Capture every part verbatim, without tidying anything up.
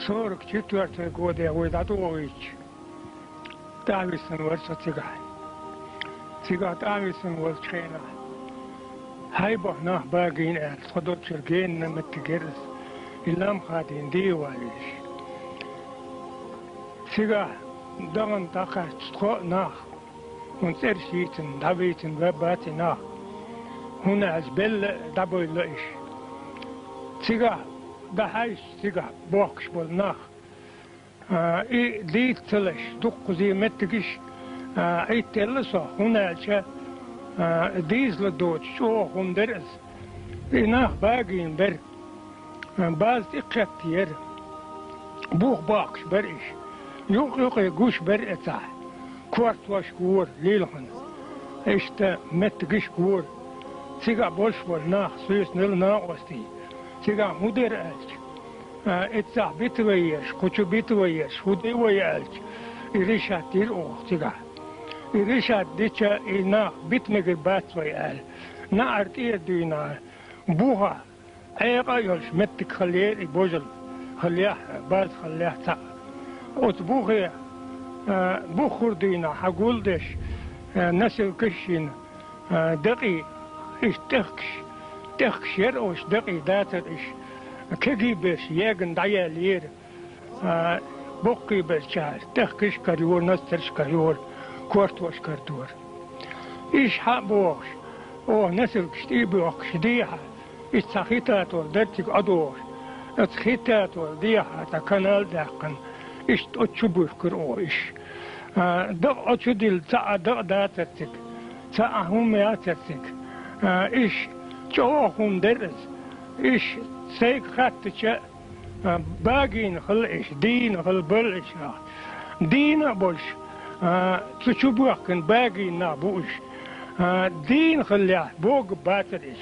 Сорок четвёртый годе вай дӀатӀавойтуш, тӀависсина вара со цигахь. Цигахь тӀависсина волчу хенахь, хьайбах нах багийна аьлла, тхо долчуьра генна меттиг яра аса, и лам хадийна дийна валийша. Цигахь дахана дӀакхаьчча тхо а нах, хӀунда цӀераш йийцина, дӀавийцина веббац и нах, хӀунда аьлча белла а дӀабевлла иш. Цигахь дӀахьаьжча, цигахь бохкуш болу нах, а, и дийца ца лаш, дуккхузий меттигаш, а, Ӏиттаелла со, хӀунда аьлча, а, дийзалла доцуш чӀогӀа хӀума дара аса. И нах багийна бара. База тӀе кхеттера. Бух бохкуш бара иш. Юкъ-юкъе гуш бара эцахь. Кортош гора лилхина. Иштта меттигаш гора. Цигахь болуш болу нах суьйсанал накъостий. Цигахь хӀун дара аьлча, а, эццахь бита вай ерш, кху чу бита вай ерш, хӀун де вай аьлча, и решат дира оха цигахь. И решат дича, и нах бита мегар бац вай аьлла, наӀар тӀера дуьйна, буха Ӏекъа а йолуш меттиг хиллера и божал хиллехь, база хиллехь цхьаъ. Оцу бухе, а, буххур дуьйна хьан гул а деш, а, носилкаш а йина, а, дакъий, иштта тӀехкаш, тӀехкаш яра оцу дакъий дацара иш, кегий берш егана дӀаяьллера. А, боккхий берчара, тӀехкаш карайора, нозтарш карайора, кортош карадора. Иш хьа а бохуш, оха носилкаш тӀе а бохкуш дехьа, иштта цхьа хи татор дара цига Ӏодохуш. Оцу хи татор дехьа цхьа канал а даьккхина, иштта оцу чу буьхкира оха иш. А, дакъа оцу чу дилла цхьа а дакъа дацара цига, цхьа а хӀума яцара цига. А, иш чӀогӀа хӀума дара аса. Иш сайга хаттача, А, багийна хилла иш, дийна хилла бара иш нах. Дийна а болуш, а, цу чу бохкина багийна нах бу уьш. А, дийна хиллехь, бога бацара иш.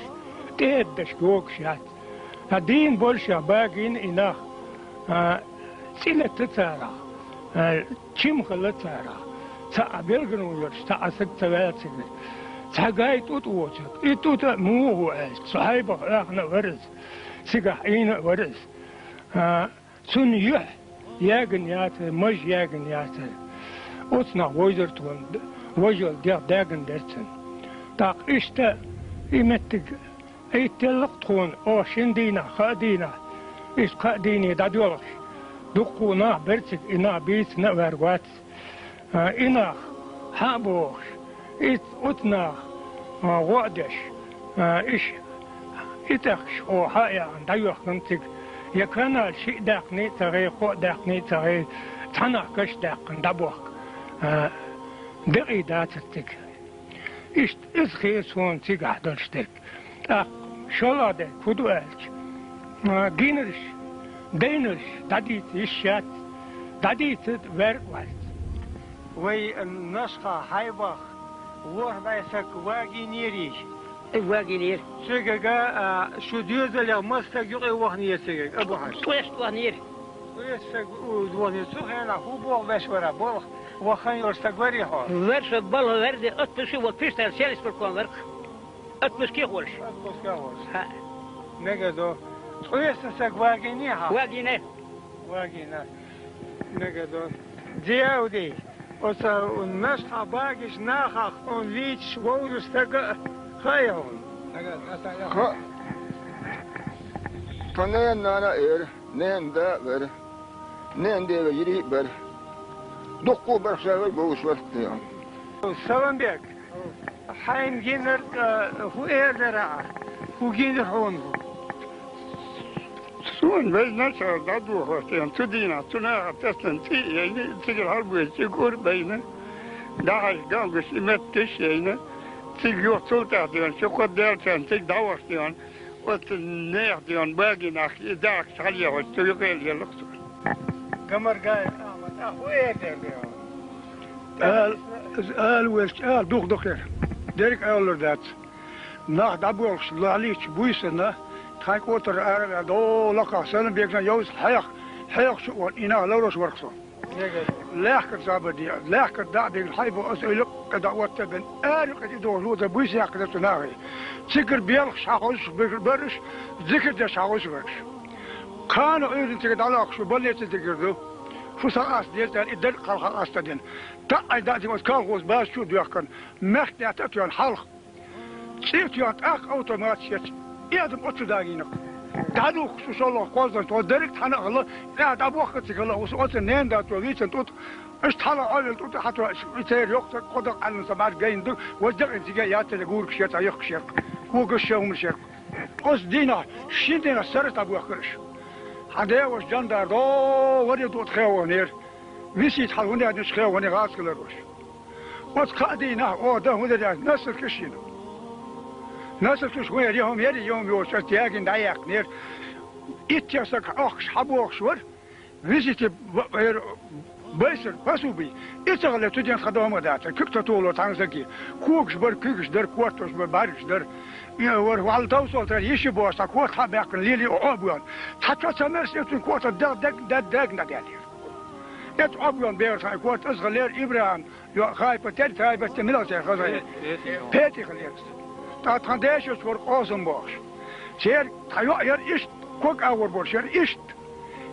ТӀеэддаш богуш яц. А, дийна болуш а багийна и нах, а, цӀе летта царах, а, чим хилла царах. Цхьа а белгано йолуш, цхьа а саг ца ваьлла цигара. Цхьа гай тӀутӀа воцург. И тӀутӀа а муха ву аьлча, цу хьайбах оьхна а вара аса. Цигахь Ӏийна а вара аса. А, цунна юьхь ягана яцара, маж ягана яцара. Оцу нах вовзар тхуна, д-, важал дегӀ даьгна дара цунна. ТӀаккха иштта и меттиг Ӏиттаелла-кх тхуна, оха шина дийнахь, кхаа дийнахь, иштта кхаа дийне дӀадоьлхуш, дуккха а нах бара цига, и нах бийцина а ваьрг вац. А, и нах хьа а бохуш, и, оцу нах, а, гӀо а деш, а, иш, и тӀехкаш оха хьа а яхана, дӀайоьхкина цига. Я канал шиъ даьккхина а ца гӀе, кхоъ даьккхина а ца гӀе, цхьа нах каш а даьккхина, дӀабохка, а, декъий дацара цига. Иштта иза хета суна цигахь долуш дерг. ТӀаккха шолгӀа дерг хӀун ду аьлча, а, гинарш, дайнарш дӀадийца йиш яц, дӀадийца ваьрг а вац. Вай Нашха Хьайбах ворхӀ бӀе саг вагийнерий? Э, вагийнера. Цигага, а, шу доьзалех маса саг юкъе вахнера цигага, Абу-Хьажа? ТӀоьшта вахнера. ТӀоьшта саг у-, вахнера. Цу хенахь хӀун болх беш вара? Болх вахана йолуш саг варий хьо? Вара со, балха ваьрде, отпуске волу пиштал селисполком вара-кх. Отпуске а волуш. Отпуске а волуш. ХӀаъ. Мегар ду. ТӀоьшта саг вагийнера хьан? Вагийна. Вагийна. Мегар ду. Дияуди, оцу Нашха багийчу нахах хьуна вийчаш вовзаш стаг а хаьий хьуна? Хаьа. Тхан ненан нана а яра, ненан да а вара. Ненан ден вежарий а бара. Дуккха а бара, шайгара а бовзуш вара-кх тхо. Саламбек, хьайна гинарг, а, хӀун эр дара ахь? ХӀун гинера хьуна хӀун? Суна вайна цара дӀадохуш дена, цу дийнахь цу наха тесна цӀий а яйна, цигара хьалабоьду цӀиг ур а байна, дӀахьаьжча гангаш и меттигаш а яйна, цига юха цул тӀаьхьа дена, ши-кхо даьллачарна цига дӀавахаш дена, оцу нехан дена багийнахь и дахкаш хьалаехаш, цу юкъе а лелла-кх со. Гамаргаев Ахьмад, а хӀун эр дара? Ала, ала везачу ала дукха ду кхера. Дерриг а алалур дац. Нах дӀабоьлхуш лахьлийча буьйсанна, тхайн кӀотара ара а ваьлла, дов лакхахь санна бегна йовза хьех-, хьехаш а волу, и нах ларвеш вара-кх со. Лаьхкара забар де, лаьхкара дӀа а бигна, хьайба аса уьйла кхидӀа отта а бина, ара юкъа тӀедогӀуш лоза буьйса яьккхина цу нахе. Цигара белхаш хьахозуш бара уьш, зикар деш хьахозуш бара уьш. Кхана Ӏуьйрана цига дӀалокхуш ву, больнице дигар ду. Шу сакъаста деза аьлла, и дерг кхалха къастадина. ТаӀӀай даъ дика оцу колхоз база чу а доьхкана, мехкдаьтта а тоьхна хьалха. ЦӀе а тоьхна, тӀаккха автомат сецна, и адам оццу дагийна. ДӀадухкуш шу шолгӀа кхоздан, тхо дерриг а тхьана а хила, тӀаьхьа дӀабохка цига хила, оцу ненан да цо вийцина тӀутӀа. Иштта хьала Ӏовелла тӀутӀа хьатоьхна, и церан йоккха кхо дакъа Ӏаьлланца бӀаьрг гайна ду, важа дакъина цига яцара гургаш яц, а йохкаш яр. Когаш шел хӀуманаш яр. Оцу дийнахь шина дийнахь сарралц дӀабоьхкира уьш. Хьан дегӀаш жандар догӀу варе дуъ тхе ваханера. Висийта хьал хӀун яьднаш хе вахане гӀазкхилар уьш. Оцу кхаа дийнахь оха дан хӀун дара аьлча, носилкаш йина. Носилкаш хӀун яра, я хӀума яра, я хӀума йоцуш, аса ягийна дӀаяьккхинера. Иттех саг Ӏохкуш хьабохуш вара. Висийта б-, эр, байсар, посуби. И ца хилла, цу ден тхан дома дацара. Куьг ца тухало цхьана саги. Когаш бара, куьгаш дара, кортош бара, бӀаьргаш дара. И вара, валла товсал тара, йиш йи бохуш, цхьа корта хьа а баьккхина, лелий оха а боьлху. Цхьа чо ца мерш, и цуьнан корта даг, даг, даг, даг, даг, даг, даг, даг. Эцу Ӏобоьлху бер тхайн корта аса хилера ИбрахӀим, йо, хайпа тера, тайпа тера, мила церан хаза. Петих лерас. ТӀаккха тхан дешаш вара Къосам бохуш. Церан тхан йоӀ яра иштта, ког агӀор болуш яра иштта.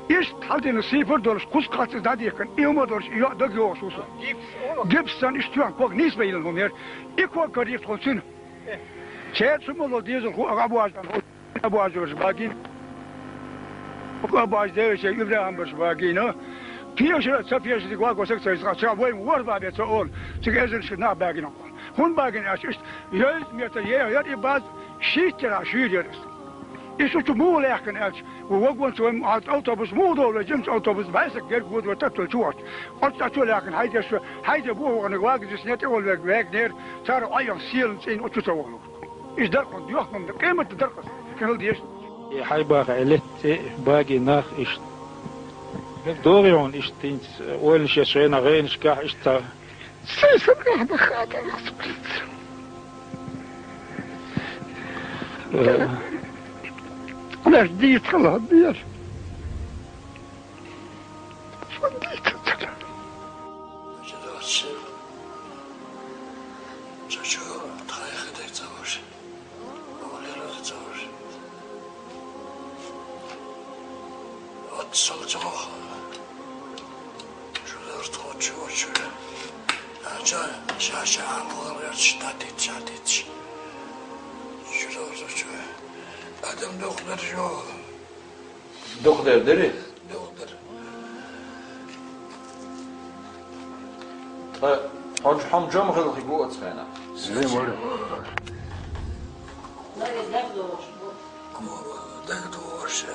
Иштта хьалдина сийпар долуш, кхуза кхацца дӀадихкина, и хӀума долуш, и йоӀ даг йогӀуш ву со. Гипс санна иштта тоьхна ког нийса баьлла хӀума яра. И ког карийра тхуна цуьнан. Церан цу молла дезалхо а гӀа бождан хӀу. Абуажурш багина. Абуаж девича ИбрахӀим барш багина. Пешара, ца пешара, дика ваго саг ца иза, ца вай ворхӀ бабе ца олу. Цига эзарш нах багина. ХӀунда багина аьлча, иштта, йойза метр е яр и баз, шийттара шуьйра яр иза. И шу чу муха лаьхкина аьлча, ву вагонца вай автобус муха долу, жимчу автобус, бӀаьсак герга воду вай таттал чу вахча. Оцу цӀа чу лаьхкина, хьайде шу, хьайде боху вахана, вагаза снетӀе волу вег, вегнера, цара Ӏойян сийлан цӀийна оцу ца волу. Иза даркъан доьхна, къематан даркъас хила деза. И хьайбаха летте баги нах иштта. ДогӀи хьуна иштта хӀинца, ойла шеш гӀена гӀенашкахь иштта. Сай сабрахь баха атарах сабрахь. Э. Наш дийца хала бер. Сон дийца цара. Чачу, тхайхи дай ца ваша. Олера ца ваша. От сол ца ваха. Шу дорт хо чу, чу. А ча, ша, ша, амалар верч, датит, датит. Шу дорт чу. Адам дохлар жо. Дохлар дери? Дохлар. Э, хьо, хьо жам хилхи гу оцхайна. Зин вара. Дагадош.